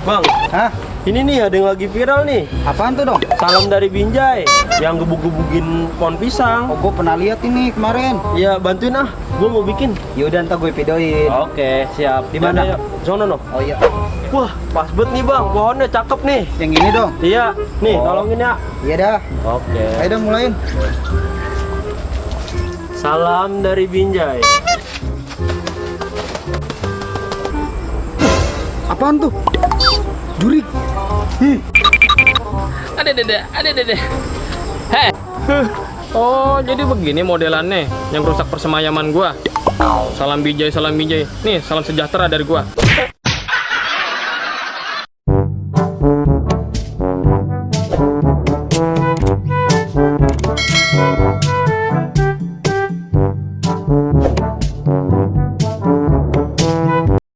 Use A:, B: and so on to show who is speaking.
A: Bang,
B: Hah?
A: ini nih ada yang lagi viral nih.
B: Apaan tuh dong?
A: Salam dari Binjai yang gebuk-gebukin pohon pisang.
B: Oh, gue pernah lihat ini kemarin.
A: Ya bantuin ah, gue mau bikin.
B: Yaudah ntar gue videoin.
A: Oke, siap.
B: Di mana?
A: Yaudah, yuk. Sono no.
B: Oh iya.
A: Wah, pas banget nih bang, pohonnya cakep nih.
B: Yang ini dong.
A: Iya, nih
B: Oh.
A: tolongin ya.
B: Iya dah.
A: Oke.
B: Ayo dong mulain.
A: Salam dari Binjai.
B: Apaan tuh? Jurik.
C: Ada deh. Heh. Oh, jadi begini modelannya yang rusak persemayaman gua. Salam Binjai. Nih, salam sejahtera dari gua.